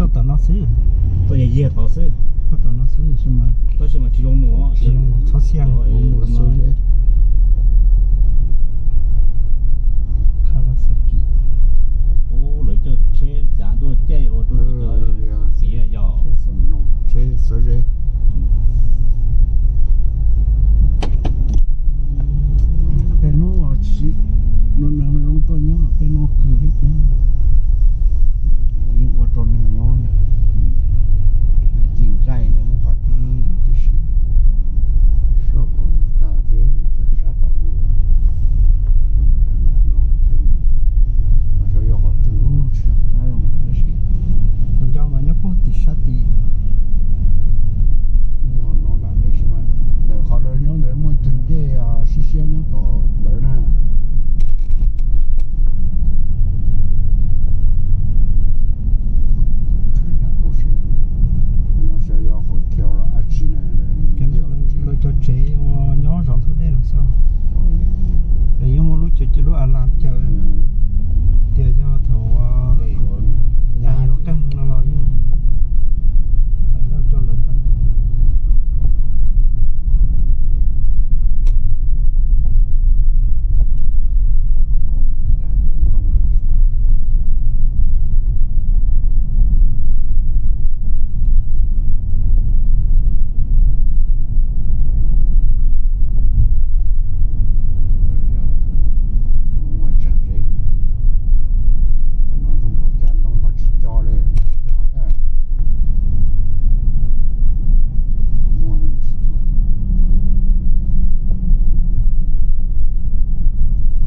Toj tom no xwb. Toj yog yag tod xwb. Toj tom no xwb, tab sis mas tsis zoo mus, tsis zoo, txhob xiab mus mus xwb. Kawasaki. Ub, lawv coj tsheb cav tuaj caij ua rau cov txiv yog tsheb xuav zeb. Tej hnub los tsis, hnub no zoo tuaj nyob, tej hnub kawg thiab ces yeej ua rau neeg nyob ntag. Ci nqaij ntawd muab qhov tib tiam sis sab hauv tag peb sab tom ub los, nram no thiab, mas xyov yog qhov twg tsis qab zoo tab sis kuv nco mas nyob puag tim sab tim. Nyob no lawm tab sis mas ntawm qhov lawv nyob ntawd muaj ib tug ncej siab siab nyob tom lawv na. No xyov yog hotel los dab tsi na. Lawv cov tsev uas nyob zov ntug dej no xwb. Lawv yeej muaj lub, lub alarm caw tias yog thaum uas yuav qeeg no los yeej hais lawv rau lawv tag.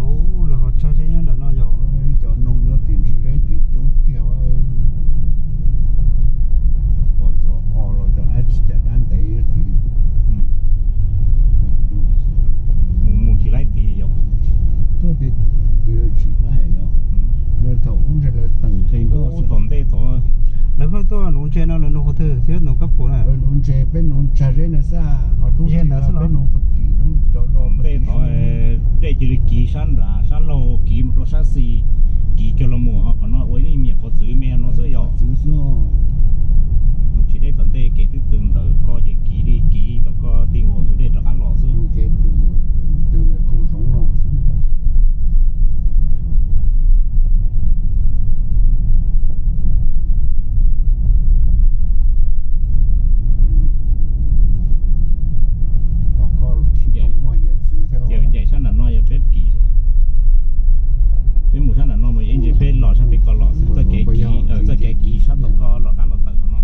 Ub, lawv ho tsag zeb nyob nram no yog. Ib cov noog nyob tim ntswg zeb tim coob tiag. Pom cov os los cov dab tsi cas dab ntev tim. Mus tsis laib tid yog. Tuaj tim tsis laib yog. Thaum ub ntshe lawv teem nqe nkoj tom ntej tod. Lawv pheej tuaj nuv ntses no lawv nuv qhov twg thiab nuv kab pum na? Nuv ntses, peb nuv tsag zeb na xwb, ho rub tim peb nuv puag tim lub cov tom ntej tod. Dej cia li kiv sab nram sab laug kiv mus rau sab xis, kiv kiag los mus ho qhov no ua ib me nyuam qhov txwv me no xwb yog. Mus tsis deb tom ntej kev twb tw ntawm ko ces kiv li kiv tom ko ti nkaus tus dej rov qab los xwb. Ncaim sab nram no yog peb kiv, peb mus sab nram no mus ib ntsis peb los sab peb ko los xwb, txoj kev kiv, txoj kev kiv sab tom ko los qab los tawm qhov no.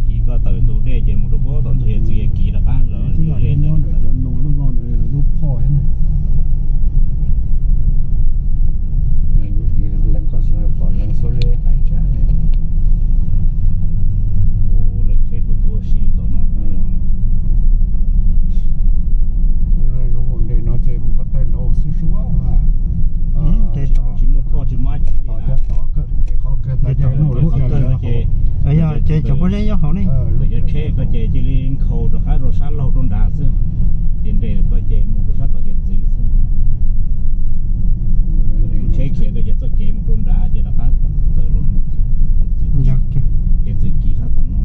Kiv ko tawm ntug dej ces mus rau puag tom ntug hiav txwv kiv rov qab los. Lawv tsheb kuj tuaj ua si tom no. Zoo nres no ces mus ko taw nraud xwb suab. Tsis muaj phoj tsis muaj dab tsi li. Qhov kawg ces, yog ces cov pob zeb nyob hauv ne. Lawv cov tsheb ko ces cia li nkhaus rov qab rau sab laug rau nrad xwb. Ces nres ko ces mus rau sab tom hiav txwv xwb. Lub tsheb khiav ko ces txoj kev mus rau nrad ces rov qab tawm los. Hiav txwv kiv sab tom no.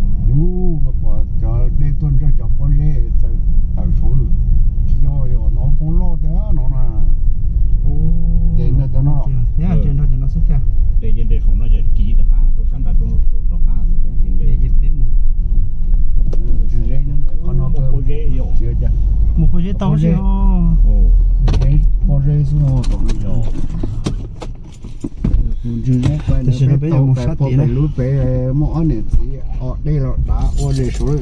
Pom cov dej tuaj ntsawj cov pob zeb txawm tawm saud, tsis yog, yog no poob loj tiag no na. Ces nrog cov no, ces nrog cov no xwb tiag. Ces nres saum no ces kiv rov qab rau sab nrad rau rov qab xwb ces nres. Mus pob zeb tau si. Pob zeb xwb. Tam sim no peb yuav mus sab tid na. Lub pem muaj ob niam txiv os dej los dav ua zes saud.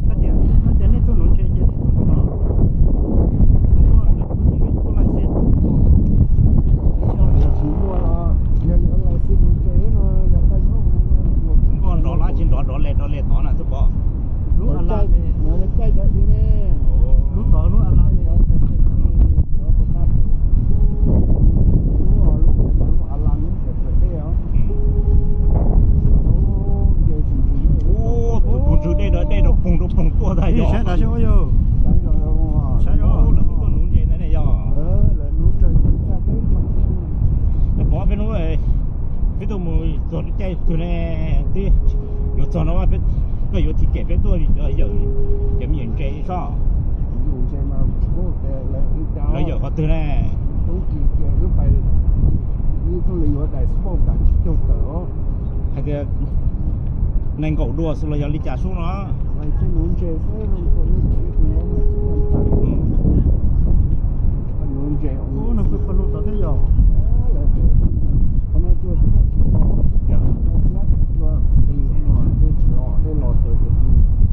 Koj tias nej tuaj nuv ntses ces nej tuaj nuv no. Kuv muaj, kuv muaj license. Peb tuaj mus txog lub caij twg ne? Twb yuav txog no, koj yuav ticket peb tuaj yawm cov me nyuam ntses soj. Lawv yawm qhov twg ne? Hais tias nees nkaum dua xwb los yog li cas sub no?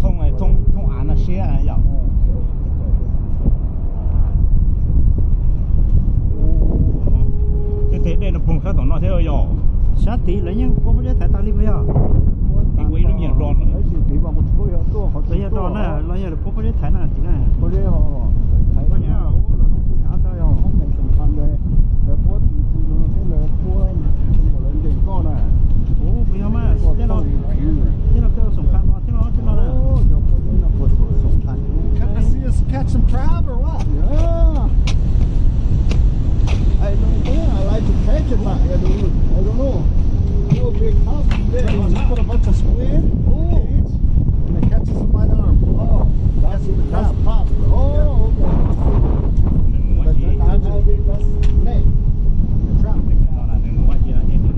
Thooj, thooj av no siab yom. Tej teg dej no poog sab tom no thiab yom. Sab tid lawv yeej puab pob zeb thaiv tas li puas yog? Ib ua ib lub me nyuam do no. Los yog do na, los yog lawv puab pob zeb thaiv na tim na. Puas yog mas, tej no peb ua xoom qha no thiab no, tej no na. Come to see us catch some crab or what? Yeah. I don't know. I like to catch it, but I don't know. I don't know. It would be a cost. They put a bunch of squid, cage, and it catches them by the arm. Oh, that's the crab. Oh, okay. But then I have it, that's net. The crab. Yeah.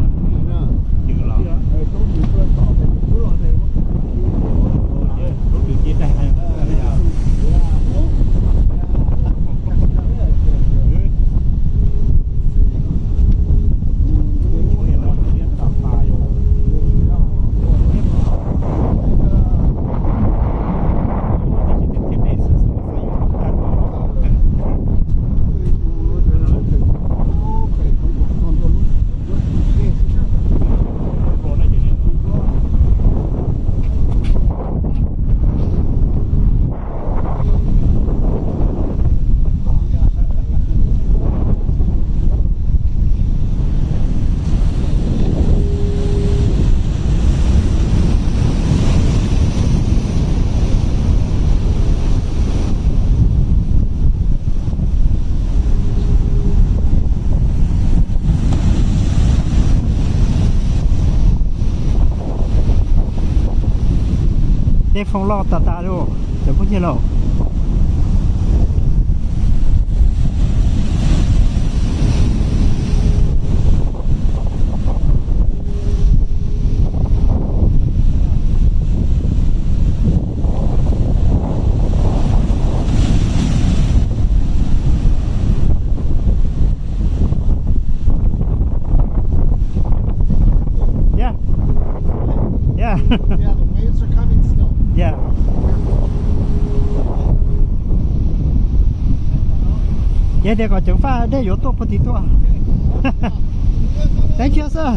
Tej foob loj tas tas li cov phooj ywg lauj. Yeah. Yeah. Yeah, the waves are coming still. Yeah. Yog tias kom ceev faj dej yuav tuaj puag tim tuaj. Thank you sir.